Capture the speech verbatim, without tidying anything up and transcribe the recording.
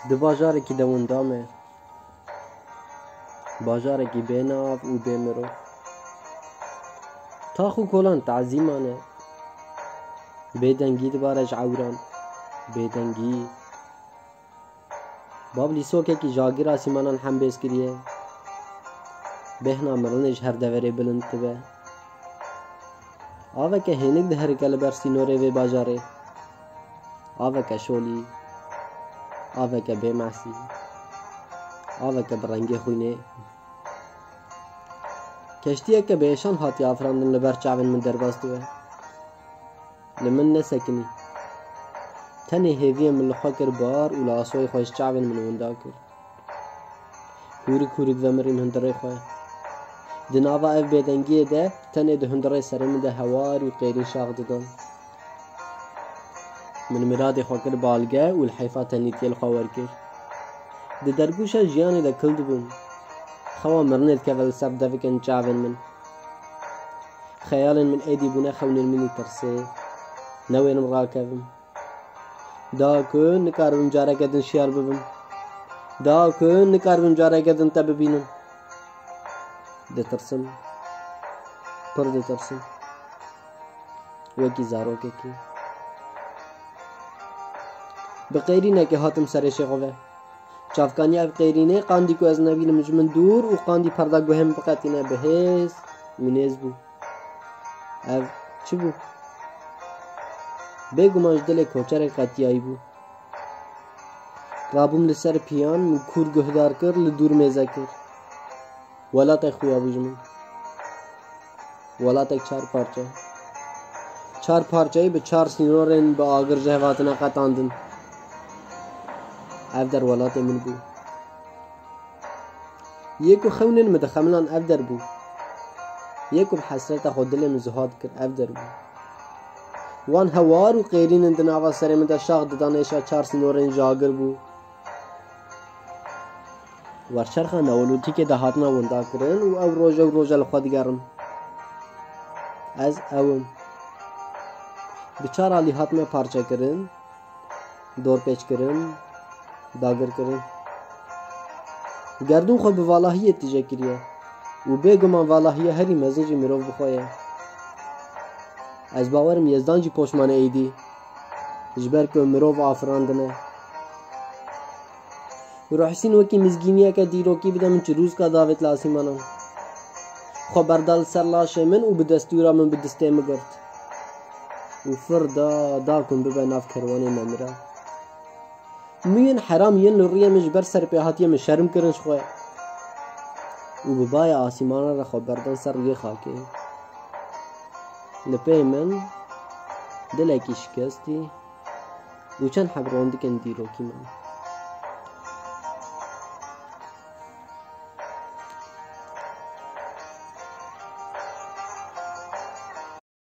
Di bajarekî de winda me. Bajarekî bê nav û bê mirov. Tax û kolan tazîman e. Bêdengî dibare ji ewran. Bêdengî. Bablîsokekî jagir asîmanan hembêz kiriye. Bêhna mirinê ji her deverê bilind dibe. Aveke hênik diherike li ber sînorê vê bajarê. Aveke şolî, aveke bê mesî, aveke bi rengê xwînê. Keştiyeke bêşan hatiye afirandin li ber çavên min derbas dibe. Li min nesekinî. Tenê hêviyê min li xwe kir bar û li asoyê xwe ji çavên min winda kir. Hûrik hûrik vemirîm hundirê xwe. Di nava ev bêdengiyê de tenê di hundirê serê min de hewar û qêrîn şax didan. Min miradê xwe kir balge û li heyfa tenîtiyê li xwe werkir. Di dergûşa jiyanê de kil dibûm. Xewa mirinê dikeve li ser devikên çavên min. Xeyalên min êdî bûne xewnên min ê tirsê. Newêrim rakevim. Da ku nikaribim careke din şiyar bibim. Da ku nikaribim careke din te bibînim. Ditirsim. Pir ditirsim. Wekî zarokekî. Bi qêrînekê hatim serê şêxo ve. Çavkaniya ev qêrînê qandî ku ez nebînim ji min dûr û qandî perda guhê min biqetîne bi hêz û nêz bû. Ev çi bû? Bêguman ji dilê koçerek qetiyayî bû. Rabûm li ser piyan, min kûr guhdar kir, li dûr mêze kir. Welatek xuya bû ji min. Welatek çar parçe. Çar parçeyî bi çar sînorên bi agir ji hev hatine qetandin. Ev der welatê min bû. Yê ku xewnên min dixemilan ev der bû. Yê ku bi hesreta xwe dilê min zuha dikir ev der bû. Wan hewar û qêrînin di nava serê min de şax didan êşa çar sînorên ji agir bû. Werçerxa neolîtîkê de hatine winda kirin û ew roje û roje li xwe digerim. Ez ew im. Bi çar alî hatime parçekirin, dorpêçkirin, dagirkirin. Gerdûn xwe bi valahiyê tije kiriye û bêguman valahiya herî mezin jî mirov bi xwe ye. Ez bawer im Yezdan jî poşman e êdî, ji ber ku mirov afirandine. Ruhsîn wekî mizgîniyeke dîrokî bide min çirûska davêt li asîmanan. Xwe berda li ser laşê min û bi destûra min bi distê min girt. Û fir da, da ku min bibe nav kerwanê nemira. Mûyên heram yên li rûyê min ji ber serpêhatiyê min şerm kirin ji xwe. Û bi bayê asîmanan re xwe berdan ser rûyê xakê. Li pê min dilekî şikestî û çend heb rondikên dîrokî min.